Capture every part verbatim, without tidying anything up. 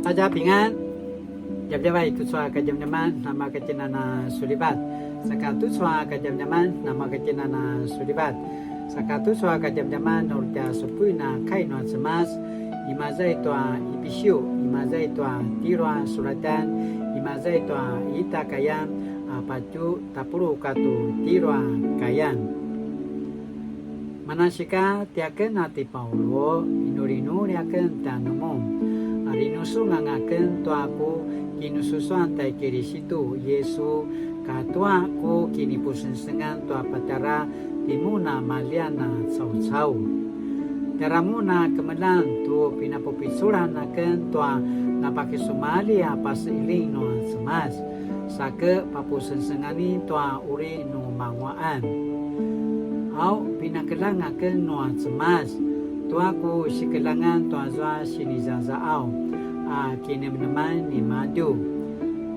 大家平安. Djavadjavay tucu a kadjamadjaman namakatjinana sulivat. Saka tucu a kadjamadjaman namakatjinana sulivat. Saka tucu a kadjamadjaman uri tja supuin a kai nua Cemas. Imaza i tua Ipisiu, imaza i tua tjelu a suratan, imaza i tua ita kayan, a patju tapuluq katua tjelu a kayan. Manasika tiaken a ti Paulu, inulinuli aken tjanumun. A rinusung anga aken tua ku kinususuan tai Kirisitu Yisu, katua ku kinipusengsengan tua patjara timun a maljian a caucau. Tjara mun a kemeljang tu pinapupiculan aken tua napakisumalji a pasiling nua Cemas, sa ke papusengsenganin tua uri nu manguaqan. Au, pinakeljang aken nua Cemas, tua ku sikeljangan tua zua sinizazaqaw a kinemeneman nimadju.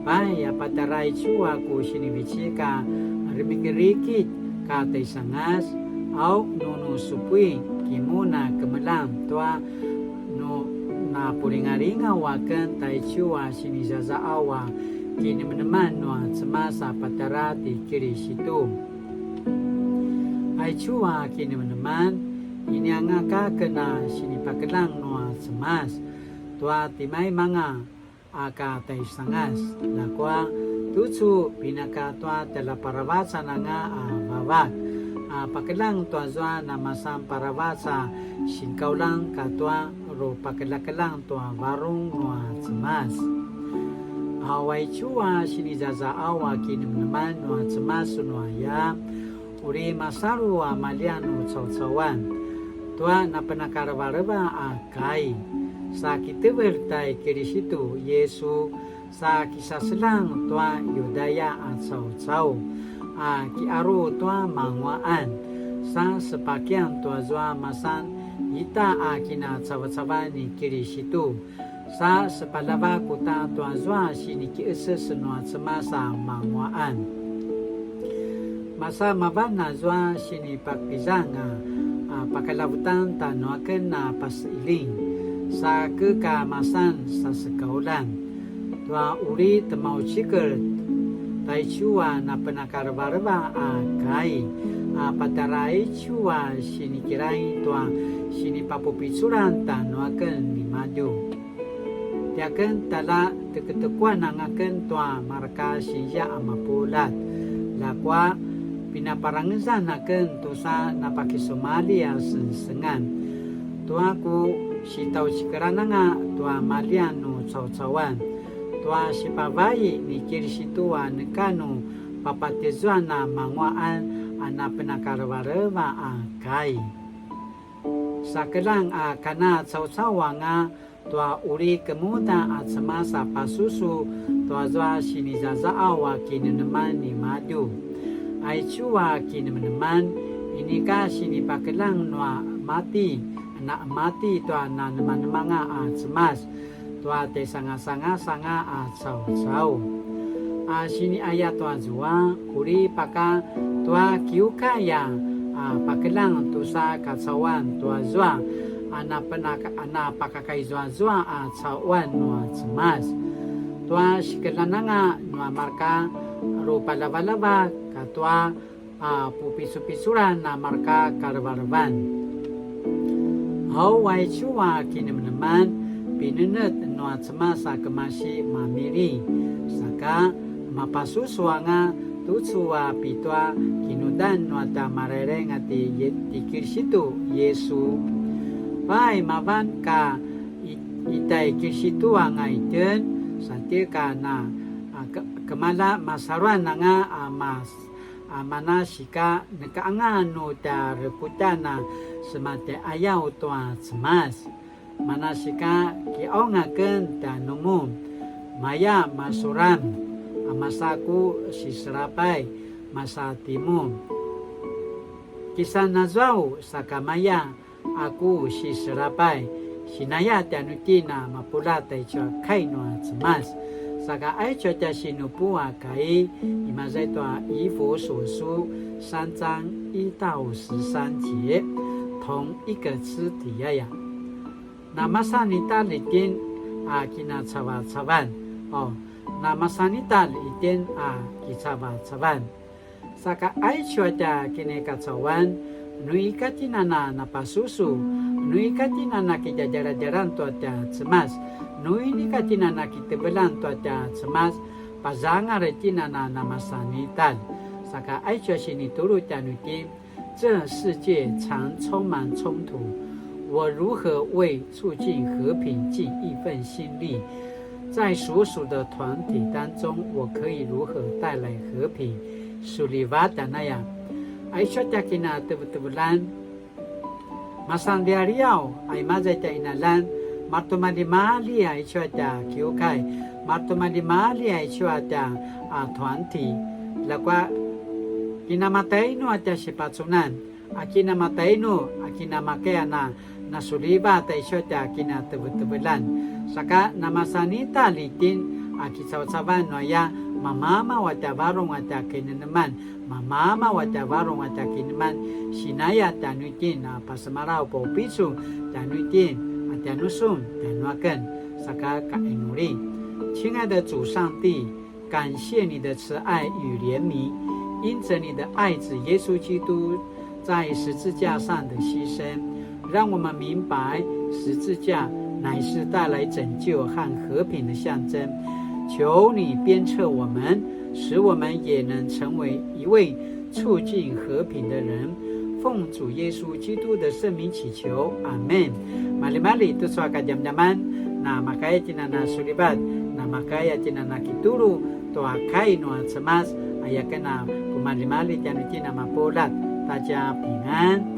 Pai, a patjara aicu a ku sinivecik a remikirikitj ka tjaisangas, au, nu nu supuin, kimun a kemeljang tua nu napulingalingaw aken taicu a sinizazaqaw a kinemeneman nua Cemas a patjara ti Kirisitu. Aicu a kinemeneman, ini anga ka ken a sinipakeljang nua Cemas tua timaimanga a ka tjaisangas. Ljakua tucu pinaka tua tjaljaparavacan anga a vavak a pakeljang tua zua namasan paravac a sinkaulang katua rupakeljakeljang tua varung nua Cemas. A aicu a sinizazaqaw a kinemeneman nua Cemas nu aya, uri masalu a maljian nu caucauan tua napenakalevaleva a kai, sa kitevelj tai Kirisitu Yisu, sa kisaseljang tua Yudaya a caucau, a kiaru tua manguaqan, sa sepakian tua zua masan ita a kinacavacavan ni Kirisitu, sa sepaljavak uta tua zua sinikiqeces nua Cemas a manguaqan. Masa mavan azua sinipakizang a, a, pakalavutan tanuaken a pasiling, sa ke ka masan sasekaulan. Tua uri temaucikel taicu a napenakalevaleva a kai, a patjara aicu a sinikirain tua sinipapupiculan tanuaken nimadju. Tiaken tjalja teketekuan anga ken tua mareka sinzia a mapuljat. Ljakua pinaparangezan aken tusa napakisumalji a sengsengan. Tua ku sitaucikelan anga tua maljian nu caucauan, tua sipavai ni Kirisitu a neka nu papatizuan a manguaqan a napenakalevaleva a kai. Sakeljang a kana caucau anga tua uri kemuda a Cemas a pasusu tua zua sinizazaqaw a kinemeneman nimadju. Aicu a kinemeneman, inika sinipakeljang nua Mati, na Mati tua nanemanemanga a Cemas, tua tjaisangasangas anga a caucau. A siniaya tua zua, uri paka tua kiukai a, a pakeljang tusa kacauan tua zua, a napenaka-, a napakakaizuazua a cauan nua Cemas. Tua sikeljang anga nua mareka rupaljavaljavak katua a pupicupiculan a mareka kalevelevan. Au aicu a kinemeneman, pinenetj nua Cemas a kemasi mamili, saka mapasusu anga tucu a pitua kinudan nua tja Malailaing a ti Ye-, ti Kirisitu Yisu. Pai mavan ka i-, itai Kirisitu anga itjen, sa tjeka na, a, ke-, kemalja masaluan anga a mas-, a manasika neka anga nu tja rekutjan a sematjaiayaw tua Cemas. Manasika kiqaung aken tjanumun, maya masuram, a masa ku siselapay masa timun. Kisan azua u sakamaya a ku siselapay, sinaya tjanuitjen a mapuljat aicu a kai nua Cemas. Saka aicu a tja sinupu a kai, imaza i tua 以弗所書三章一到十三節, 同一個肢體 aya. Namasan ita itjen, a kinacavacavan. O, na masanitalj itjen a kicavacavan. Saka aicu a tja kinaikacauan, nu ika tjen a na napasusu, nu ika tjen a na kidjadjaladjalan tua tja Cemas, nu inika tjen a na kitevelan tua tja Cemas, pazangal tjen a na namasanitalj. Saka aicu a sinitulu tjanuitjen, 这世界常充满冲突，我如何为促进和平尽一份心力？在所属的团体当中，我可以如何带来和平？Sulivat anaya. Aicu a tja kinatevetevelan, masanlialiaw a imaza i tja qinaljan, maretimaljimalji aicu a tja kiukai, maretimaljimalji aicu a tja, a, 团体. Ljakua, kinamatainu a tja sipacunan, a kinamatainu, a kinamakaya na, nasulivat aicu a tja kinatevetevelan. Saka namasanitalj itjen a kicavacavan nu aya, mamamaw a tja varung a tja kinemeneman, mamamaw a tja varung a tja kinemeneman, sinaya tjanuitjen a pasemalaw paupicul tjanuitjen a tjanusun tjanuaken. Saka kainuli. 亲爱的主上帝，感谢你的慈爱与怜悯，因着你的爱子耶稣基督在十字架上的牺牲，让我们明白十字架乃是带来拯救和和平的象征。求你鞭策我们，使我们也能成为一位促进和平的人。奉主耶稣基督的圣名祈求，阿门。Maljimalji tucu a kadjamadjaman, namakaya tjen a na sulivat, namakaya tjen a na kitulu tua kai nua Cemas, ayaken a pumaljimalji tjanuitjen a mapuljat. 大家平安。